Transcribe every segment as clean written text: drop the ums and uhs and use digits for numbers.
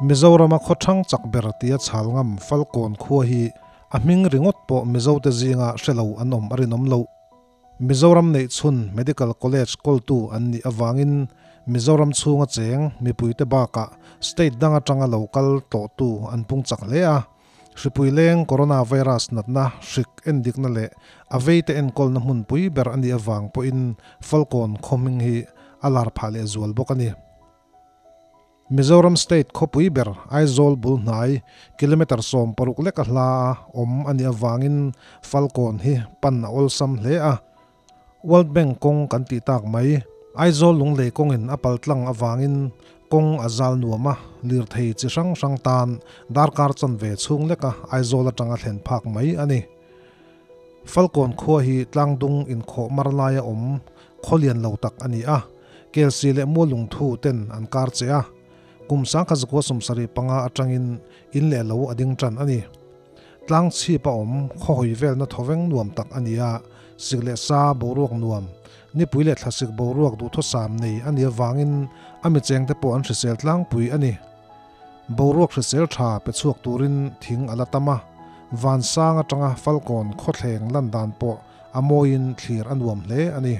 Mizorama khaw thang chak ber tia chhal ngam Falkawn khua hi a hming ringawt pawh Mizote zinga hre lo an awm a rinawm loh. Mizoram neih chhun Medical College kawltu an nih avangin Mizoram chhunga cheng mipuite bakah state dang atanga lo kal tawhtu an pung chak hle a. Hripui leng Coronavirus natna hrik endikna leh a veite enkawlna hmunpui ber a nih avang pawhin Falkawn khaw hming hi a lar phah lehzual bawk a ni. Mizoram State khawpui ber Aizawl bul hnai kilometre 16 leka hla a awm a nih avangin Falkawn hi pan a awlsam hle a. World Bank kawng kan tih tak mai Aizawl Lunglei kawngin a paltlang avangin kawng a zal nuam a, lirthei chi hrang hrang tan darkar chanve chhung leka Aizawl atanga thlen phak mai a ni. Falkawn khua hi tlangdung inkhawh mar laia awm khaw lian lo tak a ni a, Kelsih leh Mualungthu ten an kar che a, kum 1975 atangin in leh lo a ding tan a ni. Tlang chhip a awm khaw hawi velna thawveng nuam tak a ni a, sik leh sa boruak nuam, nipui leh thlasik boruak duhthusam nei a nih avangin a michengte pawh an hrisel tlangpui a ni. Boruak hrisel tha pe chhuak turin thing a la tam a, vansang atanga Falkawn khawthleng lan dan pawh a mawiin thlir a nuam hle a ni.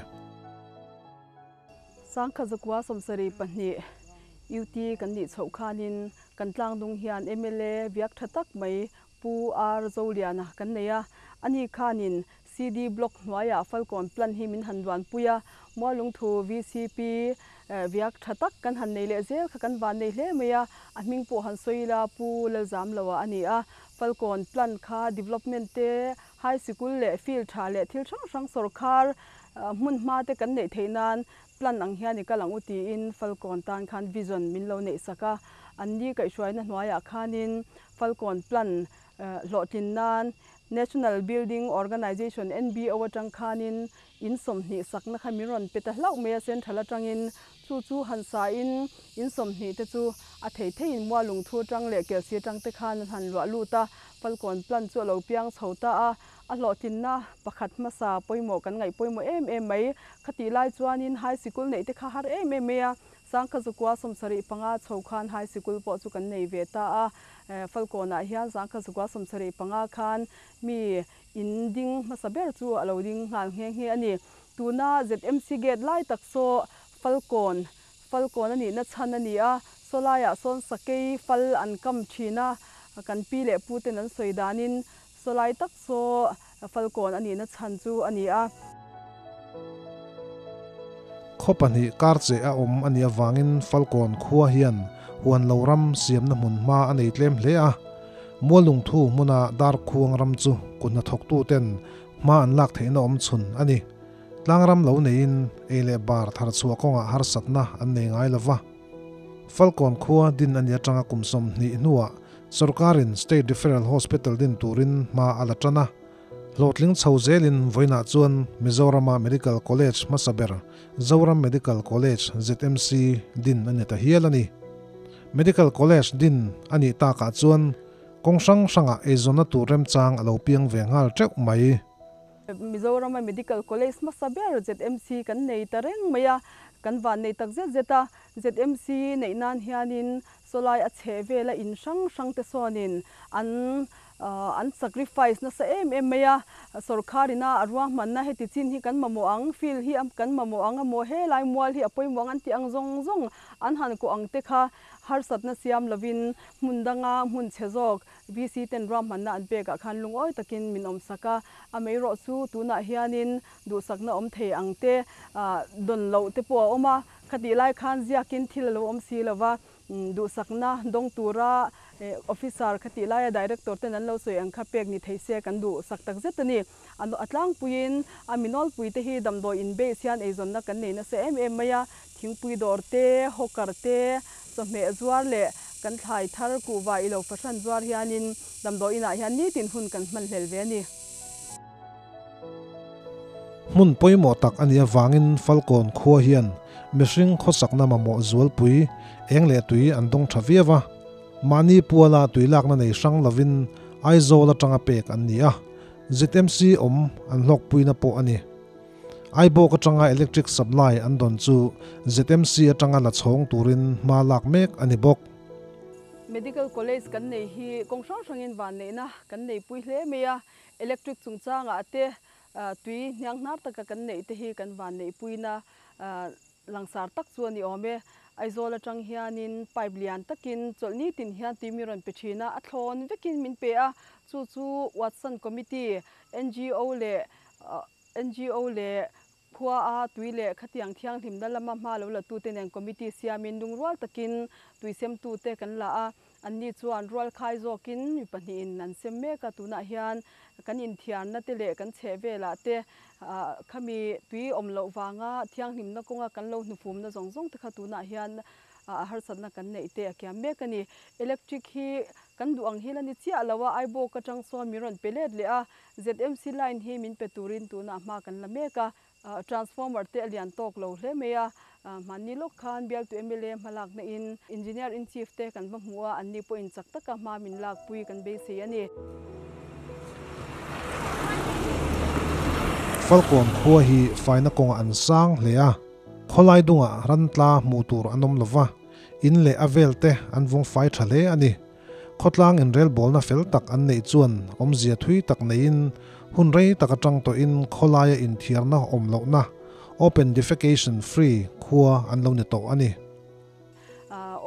1972 UT kan nih chhoh khanin kan tlangdung hian mla viak tha tak mai Pu R Zoliana kan nei a, ani khanin CD Block hnuaiah Falkawn plan hi min han duanpui a, Mualungthu VCP viak tha tak kan han nei leh zel kha kan van nei hle mai a, a hming pawh han sawi ila Pu Lalzamloa a ni a, Falkawn plan kha development te, high sikul leh field tha leh thil hrang hrang sawrkhar hmun hma te kan neih theih nan plan ang hian i kal ang u tiin Falkawn tan khan vision min lo neih sak a, an ni kaihhruaina hnuaiah khanin Falkawn plan hlawhtlin nan National Building Organisation, NBO, atang khanin in 20 sakna kha min rawn pe ta hlauh mai a, central atangin chu chu han sa in in 20 te chu a thei theiin Mualungthu atang leh Kelsih atang te khan an han luah lut a, Falkawn plan chu a lo piang chho ta a, a hlawhtlinna pakhat hmasa pawimawh kan ngaih pawimawh em em mai. Khatih lai chuanin high sikul neih te kha har em em mai a, 1975 chho khan high sikul pawh chu kan nei ve ta a, Falkawnah hian 1975 khan mi in ding hmasa ber chu a lo ding nghal nghe nghe a ni. Tuna ZMC gate lai tak saw Falkawn, Falkawn a nihna chhan a ni a, saw laiah sawn sakei fal an kam thin a, kan pi leh pu ten an sawi danin saw lai tak saw Falkawn a nihna chhan chu a ni a. Khaw pahnih kar che a awm a nih avangin Falkawn khua hian huan lo ram siamna hmun hma a nei tlem hle a. Mualungthu hmuna Darkhuang ram chu kut hnathawktuten hma an lak theihna awm chhun a ni. Tlangram lo neiin ei leh bar thar chhuah kawngah harsatna an nei ngai lo va. Falkawn khua din a nih atanga kum 20 hnuah sawrkarin State Referral Hospital din turin hma a la tan a. Hlawhtling chho zelin vawiinah chuan Mizorama Medical College hmasa ber Zoram Medical College, ZMC, din a ni ta hial a ni. Medical College din a nih takah chuan kawng hrang hrangah eizawnna tur remchang a lo piang ve nghal teuh mai. Mizorama Medical College hmasa ber ZMC kan nei ta reng mai a, kan van nei tak zet zet a. ZMC neih nan hianin sawlai a chheh vela in hrang hrang te sawnin an an sacrifice nasa em em mai a, sawrkharina a ruahmanna heti chin hi kan mamawh ang, field hi kan mamawh ang emaw helai mual hi a pawimawh ang an tih ang zawng zawng an han kawh ang te kha harsatna siam lovin hmun danga hmun chhe zawk VC ten ruahmanna an pekah khan lungawi takin min awm sak a, a mei rawh chu tunah hianin duhsakna awm thei ang te dawn loh te pawh a awm a, khatih lai khan ziakin thil a lo awm si lova. Duhsakna dawng tura officer kha tih laia director ten an lo sawi ang kha pek ni thei se kan duhsak tak zet a ni. A tlangpuiin a mi nawlpui te hi damdawi in base hian eizawnna kan nei nasa em em mai a, thingpui dawr te, hawker te, chawhmeh zuar leh kan thlai thar kuhva ilo fahran zuar hianin damdawi inah hian nitin hun kan hman hlel ve a ni. Hmun pawimawh tak a nih avangin Falkawn khua hian mihring khawsakna mamawh zualpui eng leh tui an dawng tha viau a. Mahni puala tui lakna nei hrang lovin Aizawl atanga pek an ni a, ZMC awm an hlawkpuina pawh a ni. Aibawk atanga electric supply an dawn chu ZMC atanga la chhawng turin hma lak mek a ni bawk. Medical College kan nei hi kawng hrang hrangin vanneihna kan neipui hle mai a, electric chungchangah te tui hnianghnar taka kan neih te hi kan vanneihpuina langsar tak chu a ni awm e. Aizawl atang hianin pipe lian takin chawlh nitin hian tui mi rawn pe thin a, a thlawn vekin min pe a, chu chu Watson Committee, NGO leh NGO leh Khua a tui leh khatiang thianghlimna lama hma lo la tute nen committee siamin lungrual takin tui semtute kan la a, anni chuan rual khai zawkin mi pahnihin an sem mek a, tunah hian kan inthiarna te leh kan chheh velah te khami tui awm loh vanga thianghlimna kawnga kan lo hnufumna zawng zawng te kha tunah hian a harsatna kan neih te a kiam mek a ni. Electric hi kan duh ang hi la ni chiah lo a, Aibawk atang sawn min rawn pe let leh a, ZMC line hi min pe turin tunah hma kan la mek a, transformer te a lian tawk lo hle mai a, hmanni lawk khan bialtu mla hmalakna in Engineer in Chief te kan va hmu a, anni pawhin chak taka hma min lakpui kan beisei a ni. Falkawn khua hi faina kawngah an sang hle a, khawlai dungah rantla hmuh tur an awm lova, in leh a vel te an vawng fai tha hle a ni. Khawtlang inrelbawlna fel tak an neih chuan awmzia thui tak neiin hun rei tak atang tawhin khawlaia inthiarna awm lohna, open defecation free, khua an lo ni tawh a ni.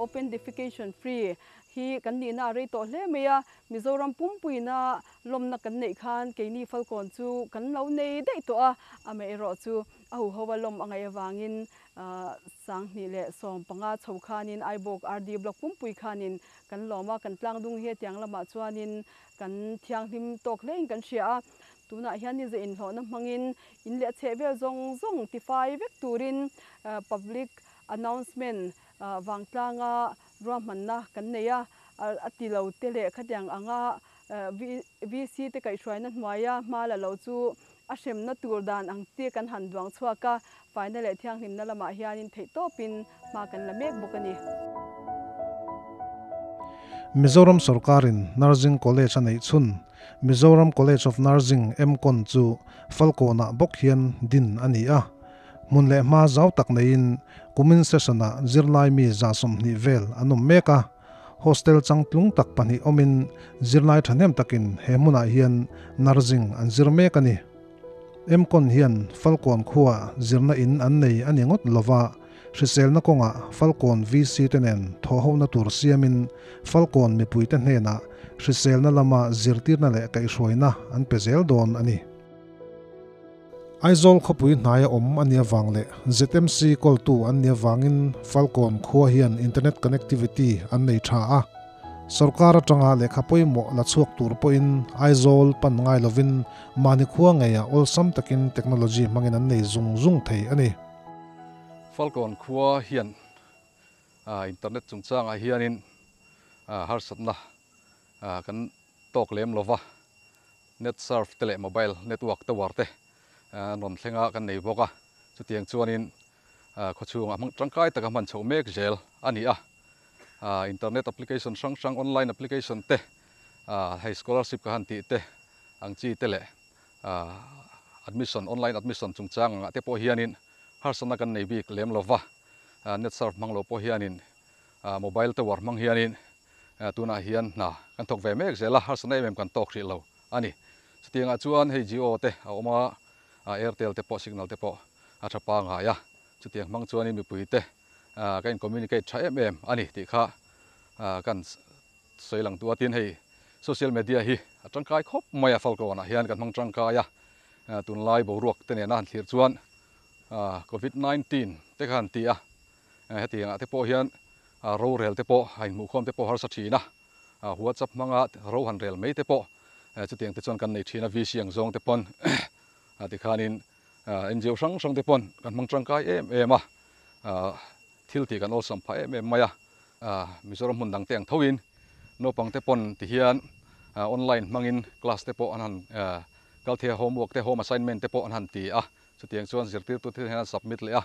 Open defecation free hi kan nihna a rei tawh hle mai a, Mizoram pumpuina lawmna kan neih khan keini Falkawn chu kan lo nei daih tawh a, amaherawh chu a huhoa lawm a ngaih avangin 2015 chho khanin Aibawk RD Block pumpui khanin Kan lawm a, kan tlang dung hi hetiang lamah chuanin kan thianghlim tawk hlein kan hria a. Tunah hian ni ze inhlawhna hmangin in leh a chheh vel zawng zawng tifai vek turin public announcement vangtlanga ruahmanna kan nei a. A ti lo te leh khatiang anga VC te kaihhruaina hnuaia hma la lo chu a hremna tur dan ang te kan han duang chhuak a, faina leh thianghlimna lamah hianin theihtawpin hma kan la mek bawk a ni. Mizoram sorkarin Nursing College a neih chhun Mizoram College of Nursing, MCON, chu Falkawnah bawk hian din a ni a. Hmun leh hma zau tak neiin kumin session-ah zirlai mi 120 vel an awm mek a. Hostel changtlung tak pahnih awmin zirlai thahnem takin he hmunah hian nursing an zir mek a ni. Mcon hian Falkawn khuaah zirna in an nei a ni ngawt lova, hriselna kawngah Falkawn VC te nen thawhhona tur siamin Falkawn mipuite hnenah hriselna lama zirtirna leh kaihhruaina an pe zel dawn a ni. Aizawl khawpui hnaia awm a nih avang leh ZMC kawltu an nih avangin Falkawn khua hian internet connectivity an nei tha a. Sorkar atanga lehkha pawimawh la chhuak tur pawhin Aizawl pan ngai lovin mahni khua ngeiah awlsam takin technology hmangin an nei zung zung thei a ni. Falkawn khua hian internet chungchangah hianin harsatna kan tawk lem lova. Net surf te leh mobile network tower te an rawn thleng a kan nei bawk a, chutiang chuanin khawchhungah hmang tangkai taka hman chhoh mek zel a ni a, internet application hrang hrang online application te hei scholarship ka han tih te ang chi te leh admission online admission chungchang angah te pawh hianin harsatna kan nei bik lem lova, net surf hmang lo pawh hianin mobile tower hmang hianin Tunah hian hna kan thawk ve mek zel a, harsatna em em kan tawk hrih lo a ni. Chutiangah chuan hei Jio te a awm a, Airtel te pawh signal te pawh a tha pangai a, chutiang hmang chuanin mipui te kan in communicate tha em em a ni tih kha kan sawi lang duh a. Tin hei social media hi a tangkai khawp mai a, Falkawnah hian kan hmang tangkai a, tunlai boruak te nena han thlir chuan Covid 19 te kha han ti a, Hetiangah te pawh hian rorel te pawh a inhmuhkhawm te pawh harsa thin a, WhatsApp hmanga ro han rel mai te pawh chutiang te chuan kan nei thin a, VC ang zawng te pawn tikhanin NGO hrang hrang te pawn kan hmang tangkai em em a, thil tih kan awlsam phah em em mai a, Mizoram hmun dang te ang thoin naupang te pawn tihian online hmangin class te pawh an han kal thei a, homework te home assignment te pawh an han ti a, chutiang chuan zirtirtu te hian an submit leh a.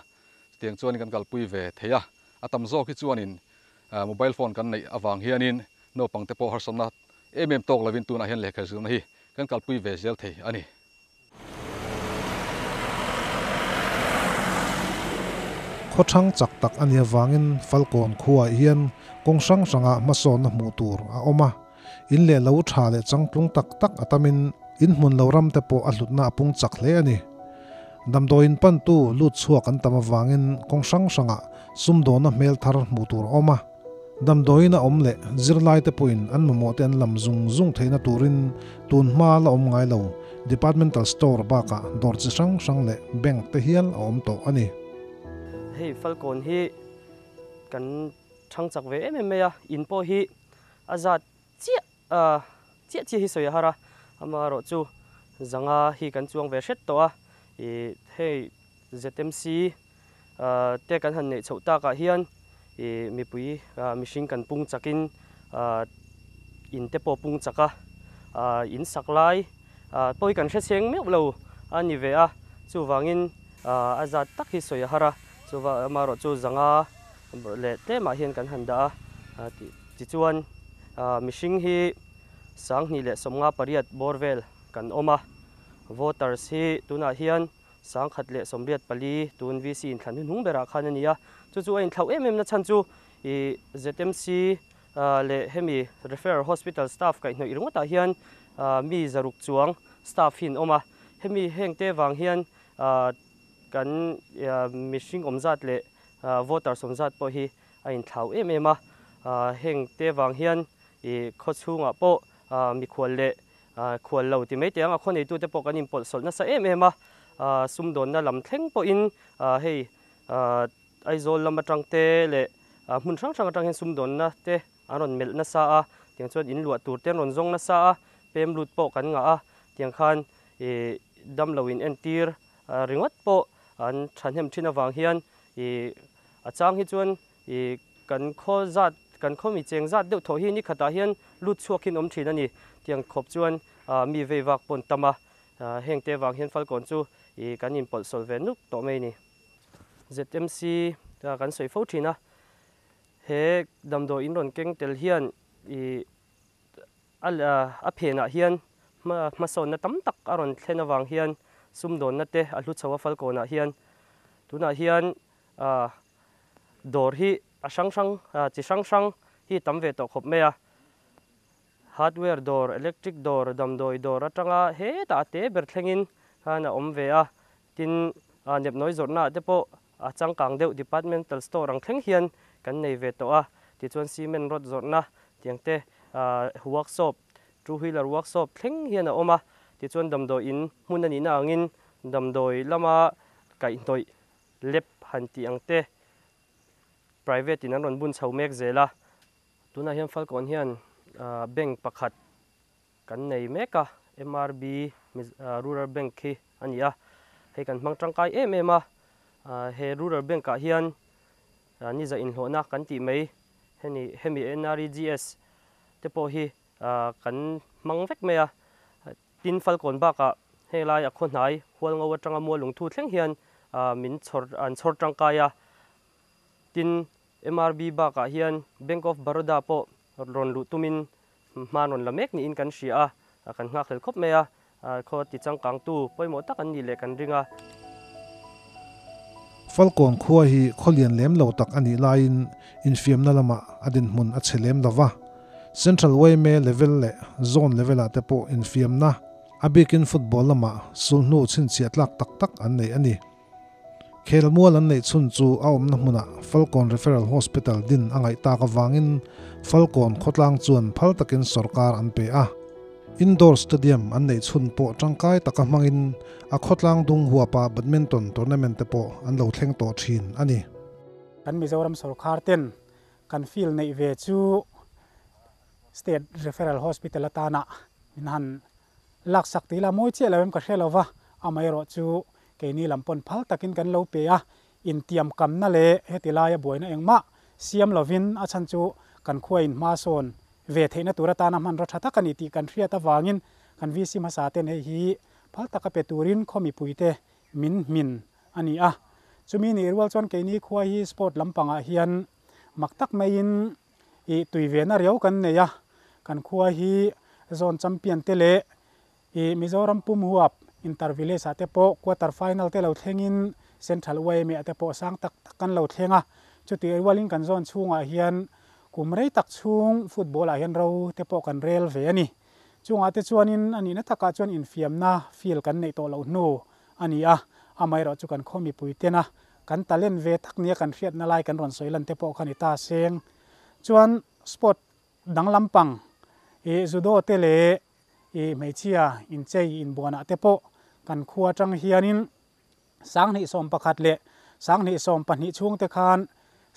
Chutiang chuan kan kalpui ve thei a, a tam zawk hi chuanin mobile phone kan neih avang hianin naupang te pawh harsatna em em tawk lovin tunah hian lehkha zirna hi kan kalpui ve zel thei a ni. Khaw thang chak tak a nih avangin Falkawn khuaah hian kawng hrang hrangah hmasawnna hmuh tur a awm a, in leh lo tha leh changtlung tak tak a tamin in hmun lo ram te pawh a hlutna a pung chak hle a ni. Damdawiin pantu lut chhuak an tam avangin kawng hrang hrangah sumdawnna hmel thar hmuh tur a awm a. Damdawiin a awm leh zirlaite pawhin an mamawhte an lam zung zung theihna turin tun hma la awm ngai lo departmental store bakah dawr chi hrang hrang leh bank te hial a awm tawh a ni. Hei Falkawn hi kan chhang chak ve em em mai a, in pawh hi a zat chiah chiah chiah hi sawi a har a, amaherawhchu zanga hi kan chuang ve hret tawh a, ih hei ZMC te kan han neih chhoh takah hian ih mipui mihring kan pung chakin in te pawh pung chak a, in sak lai pawh hi kan hre chheng meuh lo a ni ve a, chuvangin a zat tak hi sawi a har a, chuva amaherawhchu zanga leh tlemah hian kan han dah a, tichuan mihring hi 2018 bawr vel kan awm a, voters hi tunah hian 1084 tun VC inthlan hnuhnung berah khan a ni a, chu chu a inthlauh em em na chhan chu ih ZMC leh hemi Referral Hospital staff kaihhnawih ringawtah hian mi zaruk chuang staff hi an awm a, hemi heng te vang hian kan mihring awm zat leh voters awm zat pawh hi a inthlau em em a, heng te vang hian ih khawchhungah pawh mikhual leh Khual lo ti mai teh ang, a khaw neitute pawh kan inpawlh sawlh nasa em em a, sumdawnna lam thleng pawhin hei Aizawl lam atang te leh hmun hrang hrang atang hian sumdawnna te an rawn melh nasa a, tiang chuan in luah tur te an rawn zawng nasa a, pem lut pawh kan ngah a, tiang khan damlo in entir ringawt pawh an thahnem thin avang hian a chang hi chuan I kan khaw zat, kan khaw mi cheng zat deuh thaw hi ni khatah hian lut chhuak hin awm thin a ni. Tiang khawp chuan mi vei vak pawn tam a, heng te vang hian Falkawn chu i kan inpawlh sawl ve nuk tawh mai a ni. ZMC kan sawi fo thin a, he damdawi in rawn keng tel hian i a phenah hian hmasawnna tam tak a rawn thlen avang hian sumdawnna te a hlu chho a Falkawnah hian. Tunah hian Dawr hi a hrang hrang, chi hrang hrang hi tam ve tawh khawp mai a. Hardware dawr, electric dawr, damdawi dawr atanga hetah a te ber thlengin khan a awm ve a. Tin, nepnawi zawrhnaah te pawh a changkang deuh departmental store ang thleng hian kan nei ve tawh a. Tichuan cement rod zawrhna tiang te, workshop, two wheeler workshop thleng hian a awm a. Tichuan damdawi in hmun a nihna angin damdawi lama kaihhnawih Lab han tih ang te private in an rawn bun chho mek zel a, tunah hian Falkawn hian bank pakhat kan nei mek a, MRB Rural Bank hi a ni a, hei kan hmang tangkai em em a, he Rural Bank ah hian niza inhlawhna kan tih mai heni hemi NREGS te pawh hi kan hmang vek mai a. Tin, Falkawn bakah helai a khawhnai Hualngo atanga Mualungthu thleng hian min chhawr an chhawr tangkai a. Tin, MRB bakah hian Bank of Baroda pawh rawn luh tumin hma rawn la mek niin kan hria a, kan nghakhlel khawp mai a, khaw ti changkangtu pawimawh tak an nih leh kan ring a. Falkawn khua hi khaw lian lem lo tak a nih laiin infiamna lamah a dinhmun a chhe lem lo va. Central yma level leh zone level ah te pawh infiamna, a bikin football lamah sulhnu chhinchhiah tlak tak tak an nei a ni. Khelmual an neih chhun chu a awmna hmunah Falkawn Referral Hospital din a ngaih tak avangin Falkawn khawtlang chuan phal takin sawrkar an pe a. Indoor stadium an neih chhun pawh tangkai taka hmangin a khawtlang dung huapa badminton tournament te pawh an lo thleng tawh thin a ni. Kan Mizoram sawrkar ten Kan field neih ve chu State Referral Hospital atana min han laksak tih ila mawi chiah lo em ka hre lo va, amaherawh chu keini lam pawn phal takin kan lo pe a, intiamkamna leh heti laia buaina engmah siam lovin a chhan chu kan khua in hma sawn ve theihna tur atana hmanraw tha tak a ni tih kan hriat avangin kan VC hmasa ten hei hi phal taka pe turin khaw mipuite min hmin a ni a. Chumi nih rual chuan keini khua hi sport lampangah hian mak tak maiin ih tui vena riau kan nei a, kan khua hi zone champion te leh ih Mizoram pum huap inter village ah te pawh quarter final te lo thlengin Central yma ah te pawh sang tak tak kan lo thleng a, chutih rualin kan zawn chhungah hian kum rei tak chhung football ah hian ro te pawh kan rel ve a ni. Chungah te chuanin a nihna takah chuan infiamna field kan neih tawh loh hnu a ni a, amaherawh chu kan khaw mipui tena kan talent ve tak nia kan hriatna lai kan rawn sawi lan te pawh kha ni ta seng chuan sport dang lampang ih judo te leh ih hmeichhia inchei inbuanah te pawh kan khua atang hianin 2011 leh 2012 chhung te khan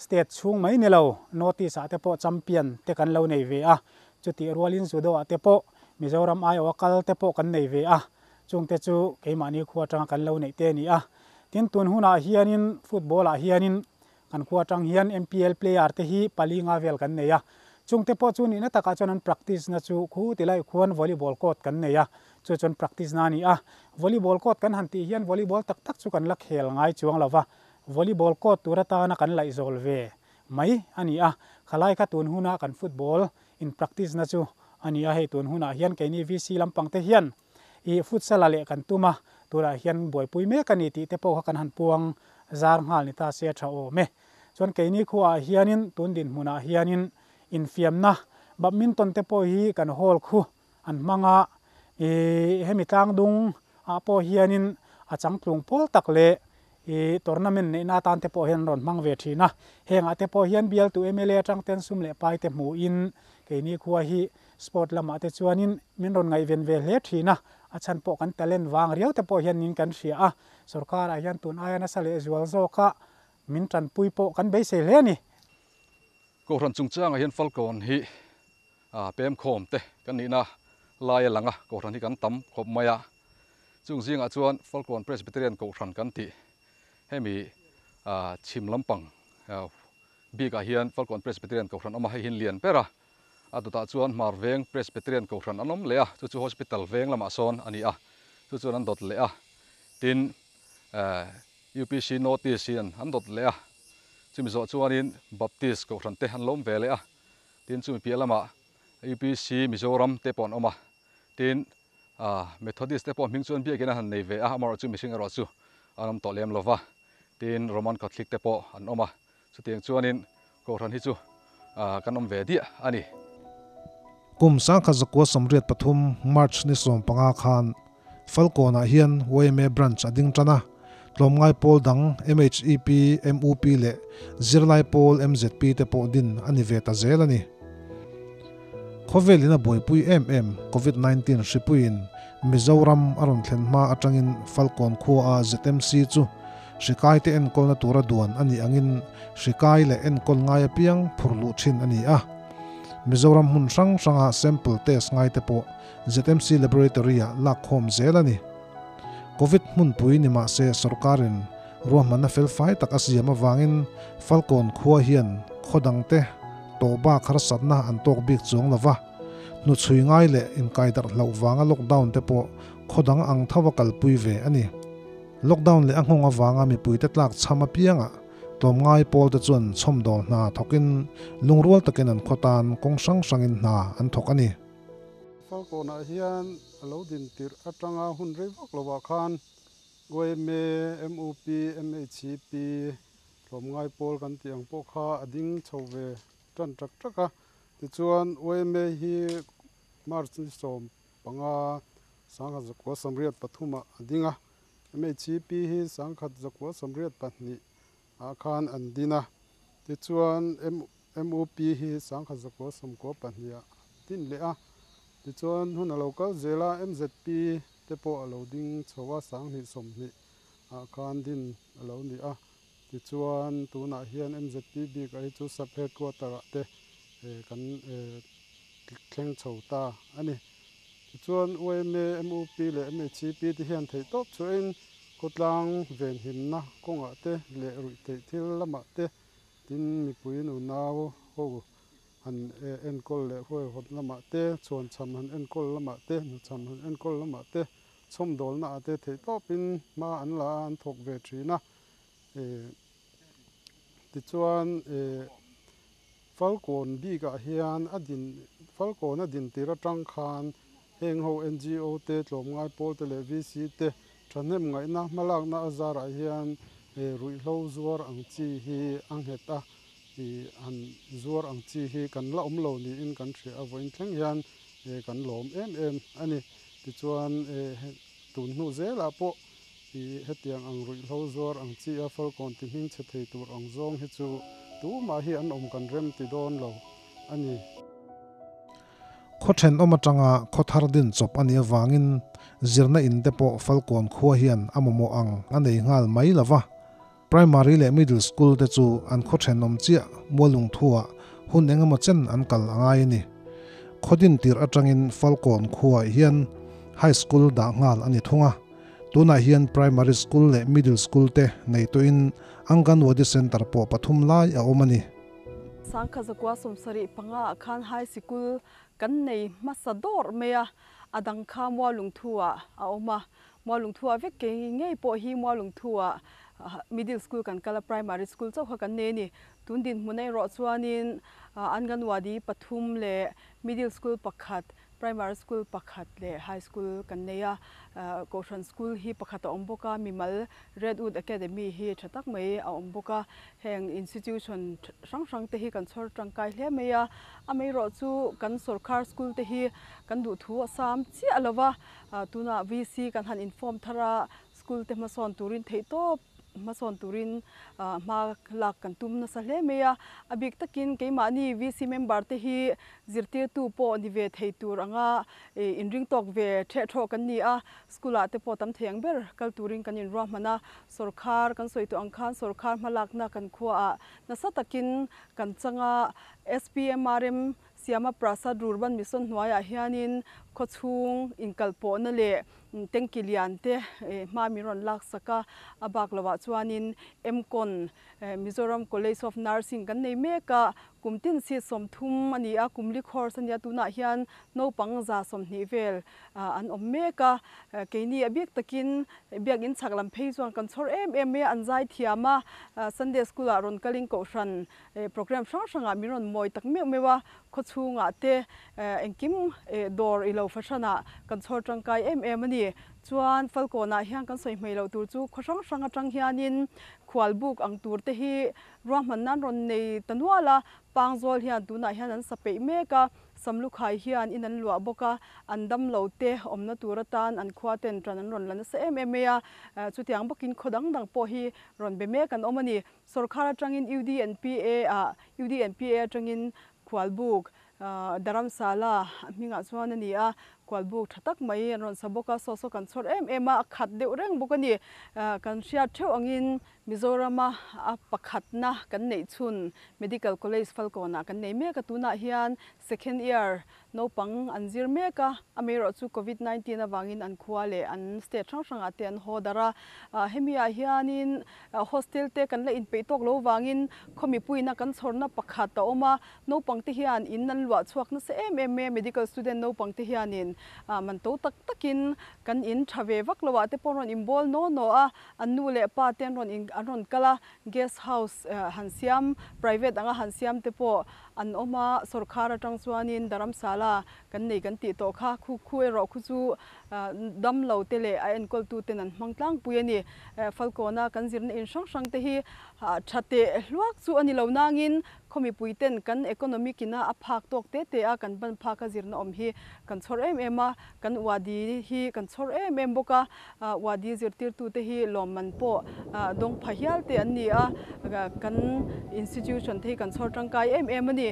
state chhung mai ni lo North East ah te pawh champion te kan lo nei ve a, chutih rualin judo ah te pawh Mizoram aiawha kal te pawh kan nei ve a, chungte chu keimahni khua atanga kan lo neih te a ni a. Tin, tun hunah hianin football ah hianin kan khua atang hian MPL player te hi pali nga vel kan nei a, chungte pawh chu nihna takah chuan an practice na chu khu ti lai khuan volleyball court kan nei a, chu chuan practice na a ni a. Volleyball court kan han tih hian volleyball tak tak chu kan la khel ngai chuang lo va, volleyball court tur atana kan laihzawl ve mai a ni a, khalai kha tun huna kan football in practice na chu a ni a, hei tun hunah hian keini VC lampang te hian ih futsal a leh kan tum a, tunah hian buaipui mek a ni tih te pawh kha kan han puang zar nghal ni ta se a tha awm e. Chuan keini khuaah hianin tun dinhmunah hianin infiamna badminton te pawh hi kan hall khu an hmang a, ih hemi tlangdung ah pawh hianin a changtlung pawl tak leh ih tournament neihna atan te pawh hian an rawn hmang ve thin a, hengah te pawh hian bialtu mla atang ten sum leh pai te hmuhin keini khua hi sport lamah te chuanin min rawn ngaihven ve hle thin a, a chhan pawh kan talent vang riau te pawh hian nin kan hria a, sorkar ah hian tun aia nasa leh zual zawka min tanpui pawh kan beisei hle a ni. Kohhran chungchangah hian Falkawn hi pem khawm te kan nihna lai a lang a, Kohhran hi kan tam khawp mai a, chung zingah chuan Falkawn Presbyterian Kohhran kan tih hemi chhim lampang bikah hian Falkawn Presbyterian Kohhran awm a, hei hi lian ber a, a dawtah chuan Hmar Veng Presbyterian Kohhran an awm leh a, chu chu Hospital veng lamah sawn a ni a, chu chuan an dawt leh a, tin UPC Notice hian an dawt leh a, chumi zawh chuanin Baptist Kohhran te an lawm ve leh a, tin chumi piah lamah UPC Mizoram te pawh an awm a, tin Methodist te pawh hming chuan biakin an han nei ve a, amaherawh chu mihring erawh chu an awm tawh lem lo va, tin Roman Catholic te pawh an awm a, chutiang chuanin Kohhran hi chu kan awm ve diah a ni. Kum 1983 March ni 15 khan Falkawnah hian yma Branch a ding tan a, tlawmngai pawl dang MHEP, MUP leh zirlai pawl MZP te pawh din a ni ve ta zel a ni. Khawvelin a buaipui em em Covid 19 hripuiin Mizoram a rawn thlen hma atangin Falkawn khua a ZMC chu hrikai te enkawlna tura duan a nih angin hrikai leh enkawl ngai apiang phur luh thin a ni a. Mizoram hmun hrang hranga sample test ngai te pawh ZMC Laboratory-ah lakkhawm zel a ni. Covid hmunpui ni mah se sorkarin ruahmanna felfai tak a siam avangin Falkawn khua hian khaw dangte tawh bak harsatna an tawk bik chuang lo va, hnuchhui ngai leh inkaidarh hlauh vanga lockdown te pawh khaw dang ang tho a kalpui ve a ni. Lockdown leh a nghawng avanga mipuite tlak chham apiangah tlawmngai pawlte chuan chhawmdawl hna thawkin lungrual takin an khaw tan kawng hrang hrangin hna an thawk a ni. Falkawnah hian a lo din tirh atanga hun rei vak lovah khan yma, mup, MHCP, tlawmngai pawl kan tih ang pawh kha a ding chho ve tan tak tak a. Tichuan yma hi March ni 15 1983 ah a ding a, MHCP hi 1982 ah khan an din a, tichuan MUP hi 1992 ah din leh a, tichuan hun a lo kal zel a, MZP te pawh a lo ding chho a, 2020 ah khan din a lo ni a, tichuan tunah hian MZP bik ah hi chu sub headquarter ah te kan thleng chho ta a ni. Tichuan yma, MUP leh MHCP te hian theihtawp chhuahin khawtlang venhimna kawngah te leh ruihtheih thil lamah te tin mipui nunau ho han enkawl leh huaihawt lamah te, chhuanchham han enkawl lamah te, hnuchham han enkawl lamah te, chhawmdawlna ah te theihtawpin hma an la a, an thawk ve thin a. Tichuan Falkawn bikah hian a din Falkawn a din tir atang khan heng ho NGO te, tlawmngai pawl te leh VC te thahnem ngaihna hmalakna a zarah hian Ruihhlo zuar ang chi hi a nghet a, han zuar ang chi hi kan la awm lo niin kan hria a, vawiin thleng hian kan lawm em em a ni. Tichuan tun hnu zelah pawh hetiang ang ruihhlo zuar ang chi a Falkawn ti hming chhe thei tur ang zawng hi chu tumah hi an awm kan rem ti dawn lo a ni. Khaw thenawm atanga khaw thar din chawp a nih avangin zirna in te pawh Falkawn khua hian a mamawh ang a nei nghal mai lo va. Primary leh Middle School te chu an khaw thenawm chiah Mualungthuah hun eng emaw chen an kal a ngai a ni. Khaw din tirh atangin Falkawn khuaah hian High School dah nghal a ni thung a. Tunah hian Primary School leh Middle School te nei tawhin Anganwadi Centre pawh pathum lai a awm a ni. Sangkha zakua 75 ah khan High Sikul kan nei hmasa dawrh mai a, a dang kha Mualungthu-ah a awm a. Mualungthu-ah vek kei ngei pawh hi Mualungthu-ah Middle School kan kal a, Primary School chauh kha kan nei a ni. Tun dinhmun erawh chuanin Anganwadi pathum leh Middle School pakhat Primary School pakhat leh High School kan nei a, Kohhran School hi pakhat a awm bawk a, mimal Redwood Academy hi tha tak mai a awm bawk a, heng institution hrang hrang te hi kan chhawr tangkai hle mai a, amaherawh chu kan sawrkar school te hi kan duhthu a sam chiah lo va, tunah VC kan han inform thar a, school te hmasawn turin theihtawp hmasawn turin hma lak kan tum nasa hle mai a, a bik takin keimahni VC member te hi zirtirtu pawh ni ve thei tur anga inring tawk ve theh thawh kan ni a, school ah te pawh tam thei ang ber kal turin kan inruahman a, sawrkhar kan sawi tawh ang khan sawrkhar hmalakna kan khuaah nasa takin kan chang a, SPMRM Siama Prasad Rurban Mission hnuaiah hianin khawchhung inkalpawhna leh Tanky lian te hma min rawn lak sak a, a bak lovah chuanin MCON, Mizoram College of Nursing kan nei mek a, kum tin seat 30 a ni a, kum li course a nia, tunah hian naupang 120 vel an awm mek a, keini a bik takin biakinn chhak lam phei chuan kan chhawr em em mai a, an zai thiam a, Sunday School ah rawn kalin kohhran Program hrang hrangah min rawn mawi tak meuh meuh a, khawchhungah te engkim dawr i lo fahranah kan chhawr tangkai em em a ni. Chuan Falkawnah hian kan sawi hmei loh tur chu khaw hrang hrang atang hianin khual buk ang tur te hi ruahman nan rawn nei ta nual a, Pangzawl hian tunah hian an sa peih mek a, Samlukhai hian in an luah bawk a, an dam lo te awmna tur atan an khua ten tan an rawn la nasa em em mai a, chutiang bawkin khaw dang dang pawh hi rawn be mek an awm a ni. Sawrkhar atangin UDNPA ah UDNPA atangin Khualbuk Dharamsala a hmingah chuan a ni a, Khualbuk tha tak mai an rawn sa bawk a, saw saw kan chhawr em em a, a khat deuh reng bawk a ni. Kan hriat theuh angin Mizorama a pakhatna kan neih chhun Medical College Falkawnah kan nei mek a, tunah hian second year Naupang an zir mek a, amaherawh chu Covid 19 avangin an khua leh an state hrang hrangah te an haw darh a. Hemi ah hianin hostel te kan la inpeih tawk lo vangin khaw mipuiina kan chhawrna pakhat a awm a, naupang te hian in an luah chhuak nasa em em mai a, medical student naupang te hianin man to tak takin kan in tha ve vak lo ah te pawh an rawn inbawl naw naw a, an nu leh pa te an rawn in an rawn kal a, guest house han siam private anga han siam te pawh An awm a, sawrkhar atang chuanin Dharamsala kan nei kan tih tawh kha, khu khu erawh khu chu dam lo te leh a enkawltu ten an hmang tlangpui a ni. Falkawna kan zirna in hrang hrang te hi tha teh hluak chu a ni lo nangin khaw mipui ten kan economic ina a phak tawk te te a kan ban phak a zirna awm hi kan chhawr em em a, kan uadi hi kan chhawr em em bawk a, Uadi zirtirtute hi lawmman pawh dawng pha hial te an ni a, kan institution te hi kan chhawr tangkai em em a ni.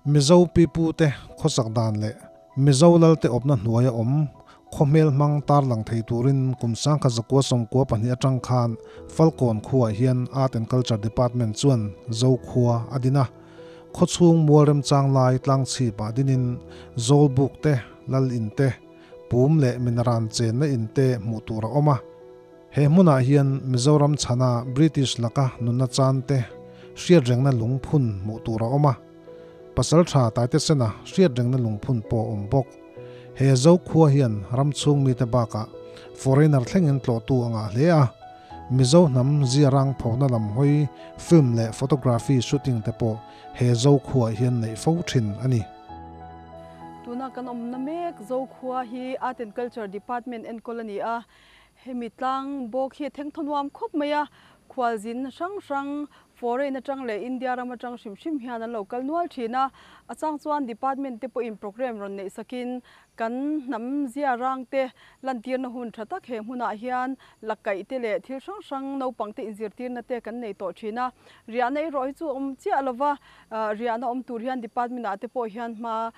Mizo pipute khawsak dan leh Mizo lalte awpna hnuaia awm khaw hmel hmang tarlang thei turin kum 1992 atang khan Falkawn khuaah hian Art and Culture Department chuan Zokhua a din a. Khawchhung mual remchang lai tlangchhipah dinin Zawlbuk te, Lal in te, Pum leh Minaran chenna in te hmuh tur a awm a. He hmunah hian Mizoram chhana British laka nunna chan te hriatrengna lungphun hmuh tur a awm a. Pasaltha Taitesena hriatrengna lungphun pawh a awm bawk. He Zokhua hian ram chhung mite bakah foreigner thlengin tlawhtu a ngah hle a. Mizo hnam ziarang phona lam hawi film leh photography shooting te pawh he Zokhuaah hian neih fo thin a ni. Tuna kan awmna mek Zokhua hi Art and Culture Department enkawl a ni a. Hemi tlang bawk hi a thengthaw nuam khawp mai a, khualzin hrang hrang foreign atang leh India ram atang hrim hrim hian an lo kal nual thin a, a chang chuan department te pawhin programme rawn neih sakin kan hnam zia rang te lantirna hun tha tak he hmunah hian la kaih te leh thil hrang hrang naupang te inzirtirna te kan nei tawh thin a, riahna erawh hi chu a awm chiah lova, riahna awm tur hian department ah te pawh hian hma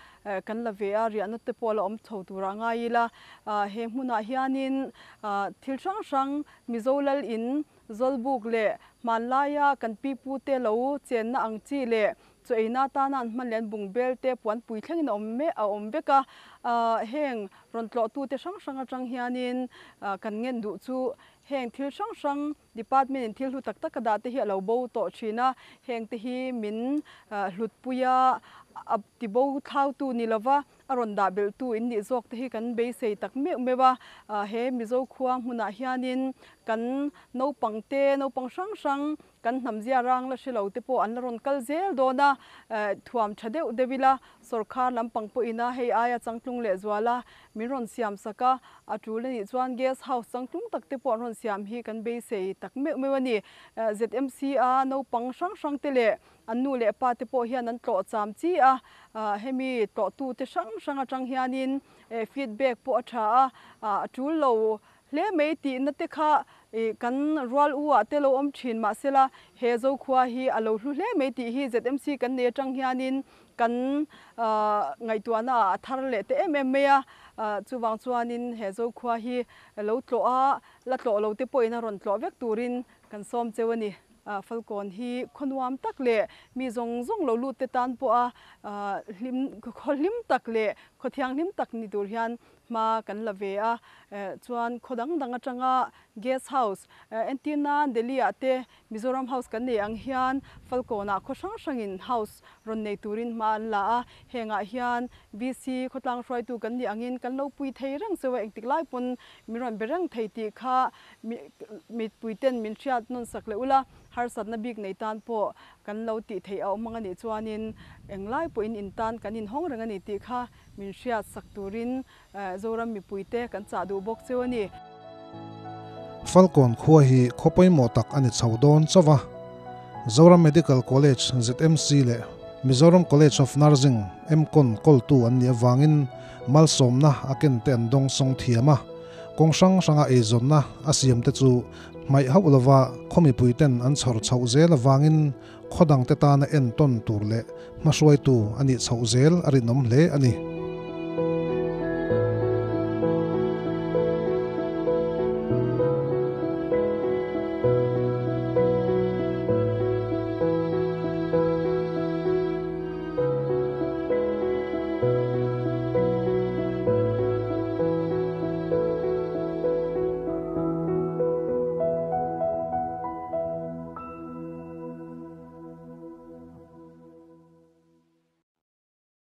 kan la ve a, riahna te pawh la awm chho turah ngai ila, he hmunah hianin thil hrang hrang Mizo lal in Zawlbuk leh hmanlaia kan pipu te lo chenna ang chi leh chaw eina atana an hman leh an bungbel te puanpui thlengin a awm mek a awm vek a, heng rawn tlawhtu te hrang hrang atang hianin kan ngen duh chu heng thil hrang hrang department in thil hlu tak tak a dah te hi a lo bo tawh thin a, heng te hi min hlutpui a, a tibo thlautu ni lova A rawn dah belhtu in nih zawk te hi kan beisei tak meuh meuh a, he Mizo khua hmunah hianin kan naupang te, naupang hrang hrang kan hnam zia rang la hre lo te pawh an la rawn kal zel dawn a, thuam tha deuh deuh ila sawrkhar lampang pawhin a hei aia changtlung leh zual a min rawn siam sak a, a tul a nih chuan guest house changtlung tak te pawh an rawn siam hi kan beisei tak meuh meuh a ni. ZMC a naupang hrang hrang te leh An nu leh pa te pawh hian an tlawh cham chi a, hemi tlawhtu te hrang hrang atang hianin feedback pawh a tha a, a tul lo hle mai tihna te kha kan rual u ah te lo awm thin mahsela he Zokhua hi a lo hlu hle mai tih hi ZMC kan nei atang hianin kan ngaihtuahna ah a thar leh ta em em mai a, chuvang chuanin he Zokhua hi lo tlawh a, la tlawh lo te pawhin a rawn tlawh vek turin kan sawm cheu a ni. Falkawn hi khaw nuam tak leh mi zawng zawng lo lut te tan pawha hlim khaw hlim tak leh khaw thianghlim tak ni tur hian hma kan la ve a. Chuan khaw dang dang atanga guest house entirna Delhi ah te Mizoram house kan nei ang hian Falkawnah khaw hrang hrangin house rawn nei turin hma an la a. Hengah hian VC khawtlang hruaitu kan nih angin kan lo pui thei reng cheu a, engtik lai pawn min rawn be reng thei tih kha Mipui ten min hriat nawn sak leh ula, harsatna bik nei tan pawh kan lo tih theih a awm ang a nih chuanin englai pawhin in tan kan inhawng reng a ni tih kha min hriat sak turin Zoram mipuite kan chah duh bawk cheu a ni. Falkawn khua hi khaw pawimawh tak a ni chho dawn chauh a, Zoram Medical College, ZMC, leh Mizoram College of Nursing, MCON, kawltu an nih avangin malsawmna a kente an dawngsawng thiam a. Kawng hrang hranga eizawnna a siamte chu hmaih hauh lova khaw mipuiten an chhawr chhoh zel avangin khaw dangte tana entawn tur leh hmahruaitu a nih chhoh zel a rinawm hle a ni.